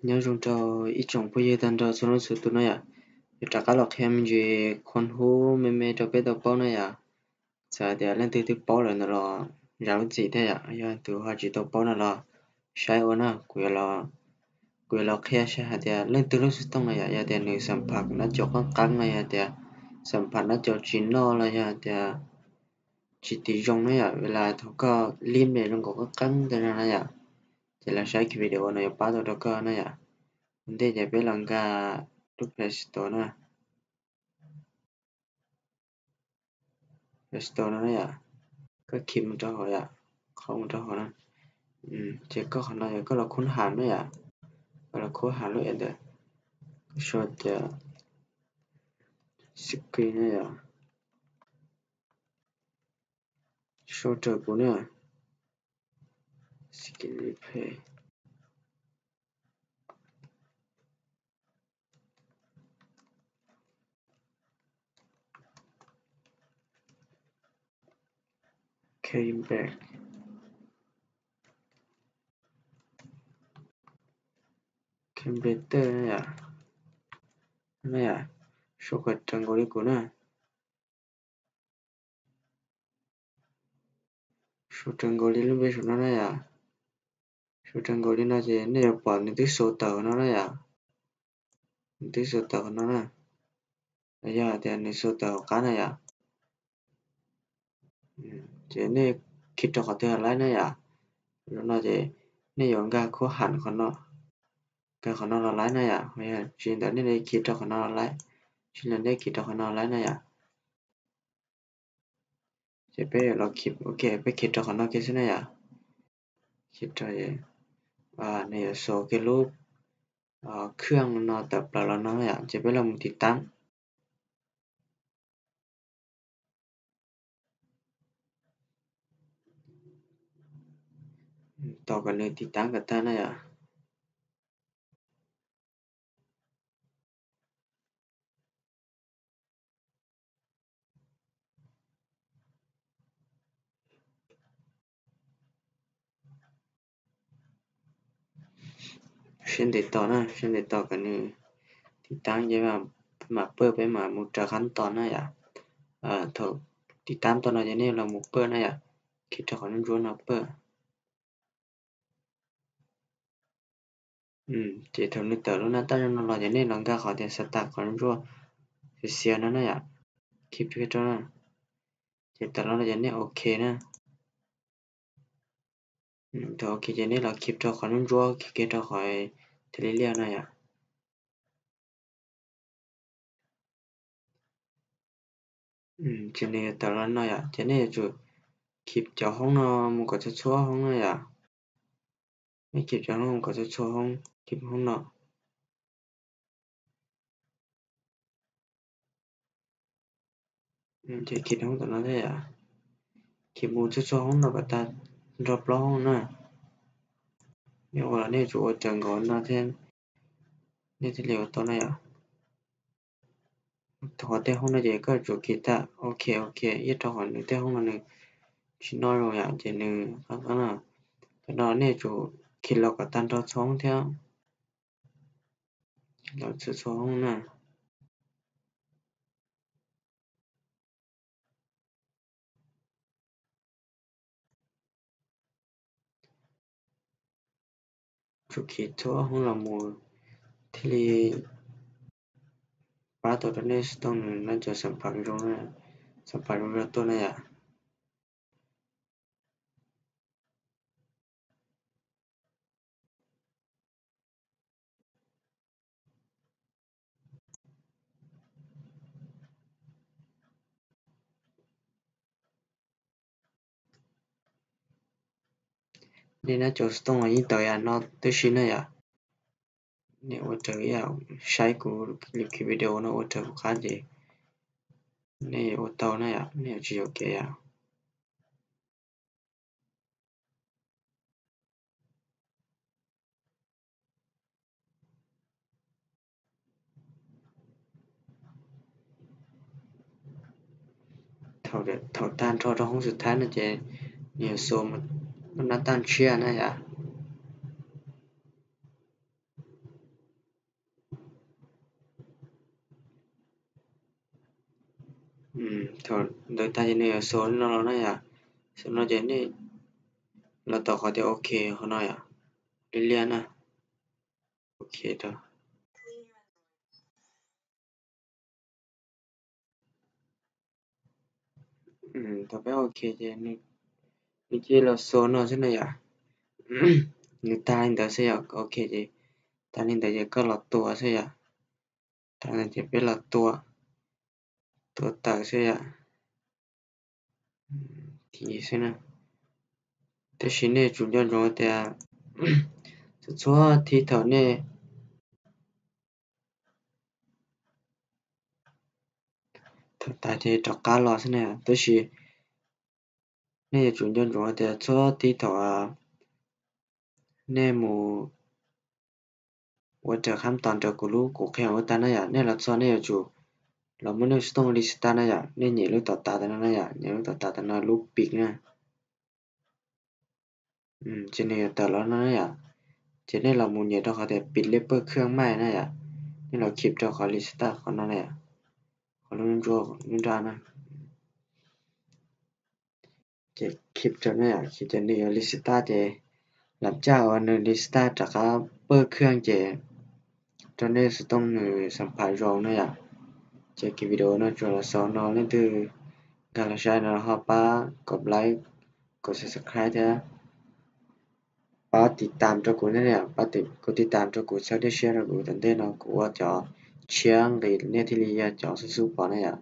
Nyob zoo rau ib tsoom phooj ywg tag nrho txhua leej txhua tus na yom. Yuav rov qab los qhia me ntsis khuam hub me me rau peb tau paub na yom. Txawm hais tias leej twg twb paub lawm ntawm los zam lub txim thiab yom, yog tus ho tsis tau paub no los saib ua na, kuv yuav los qhia saib hais tias leej twg lub xov tooj no yom, yog tias nws xam pham nab caum qeeb qeeb no, yog tias xam pham nab caum tsis noj los yog tias tsis tiv zoo na yom, vim li thaum koj lim ne zoo nkaus qeeb qeeb tej no na yom, ces los saib video no yuav pab tau rau koj na yom. Ua ntej ces peb los nkag lub Play Store na. Play Store no na yom, koj khij mus rau hauv yom, qhov mus rau hauv na. Ces koj qhov no yog koj los khuam ham na yom, koj los khuam ham lub ntawd, koj sau tias script na yom, sau raws kuv na, script replay. Came back. Came better na yom. Na yom, sau kom raws nkaus li kuv na. Sau raws nkaus li lub npe saum no na yom. Sau raws nkaus li no ces nej yuav pom nws twb sau tawm no na yom. Nws twb sau tawm qhov no na. Los yog hais tias nws sau tawm hauv qab na yom. Ces nej khij rau qhov twg los laib na yom. Zaum no ces nej yuav nkag khuam ham qhov no, nkag qhov no los laib na yom. Tsis ntawd nej khij rau qhov no los laib, tsis li nej khij rau qhov no los laib na yom. Ces peb yuav los khij, ok, peb khij rau qhov no kiag xwb na yom. Khij rau, nws yuav sau kiag lub kham no tawm plaws los no yom, ces peb los mus tiv taab. Tos kom nws tiv taab kom tag na yom. Siab ntev tos na, siab ntev tos kom nws tiv taab ces mam paj, peb mam mus raws qab tos na yom. Thaum tiv taab tau no ces nej los mus paj na yom, khij rau qhov ntsuab no paj. Ces thaum nws tawm lub nab taj no los ces nej los nkag qhov tias xav tas qhov ntsuab xiav xiav no na yom, khij rau na. Ces tawm los no ces nej ok na. Thaum ok ces nej los khij rau qhov ntsuab, khij kiag rau qhov thiaj li liaj no yom. Ces nws yuav tawm los no yom, ces nej yuav tsum khij cov hoob no mus kom txhua txhua hoob na yom. Nej khij cov hoob mus kom txhua txhua hoob, khij hoob no. Ces khij hoob tom no thiab yom, khij mus txhua txhua hoob no kom tag nrho plaub hoob na. Nej ua los nej yuav tsum ua raws nkaus no thiab, nej thiaj li ua tau na yom. Qhov tej hoob no ces koj yuav tsum khij tag, ok ok, ib rau qhov nws tej hoob no nws tsis noj zoo yom, ces nws qab qab no. Thaum no nej yuav tsum khij los kom tag nrho txhua hoob thiab, los txhua txhua hoob na. Tsum khij txhua hoob los mus thiaj li pab tau rau nej xov tooj nws nab cov xam pham zoo, xam pham zoo zog tuaj na yom. Nej nab cov xov tooj los yeej tawm yam no tib si na yom. Nej ua raws ib yam saib kuv lub video no ua raws kuv qab ces nej yuav ua tau na yom, nej yuav tsis yuam kev yom. Thaum tag nrho rau hoob xub thawj no ces nws yuav xa mus nab taj tshiab na yom. Thaum ntawd tag ces nws yuav xua no los na yom. Xua no ces nej los tom qhov tias ok qhov no yom, liab liab na. Ok rau. Thaum peb ok ces nws cia li los xua no xwb na yom. Nws tag li ntawd xwb yom, ok ces tag li ntawd ces koj los tua xwb yom. Tag li ntawd ces peb los tua, tua tawm xwb yom. Tab sis nej yuav tsum nco ntsoov tias txhua txhua thib thaum nej, thaum tas ces rov qab los xwb na yom. Tab sis nej yuav tsum nco ntsoov tias txhua tib thaum nej mus ua raws khab tos ntawm kuv lub, kuv qhia ua tag na yom, nej los txog nej yuav tsum los muab nej xov tooj li xis tas na yom, nej nyem lub tom tav tam no na yom, nyem lub tom tav tam no lub pis na. Ces nws yuav tawm los no na yom. Ces nej los mus nyem rau qhov tias pis lej pawj khwj maij na yom. Nej los khib rau qhov li xis tas qhov no na yom, qhov lub ntsuab lub nraj na. Ces khib rau na yom, khib ces nws yuav li xis tas ces lam caj uas nws li xis tas rov qab pawj khwj ces rau nej xov tooj nws xam phaj zoo na yom. Ces kiv video no tsuas los xaus no, leej twg nkag los saib no ho pab kom like, kom subscribe thiab pab tiv tam rau kuv thiab na yom, pab tiv tam rau kuv txhawb dej siab rau kuv tom ntej no kuv ua cov tshiab nqis nej thiaj li yog cov xub xub pom na yom.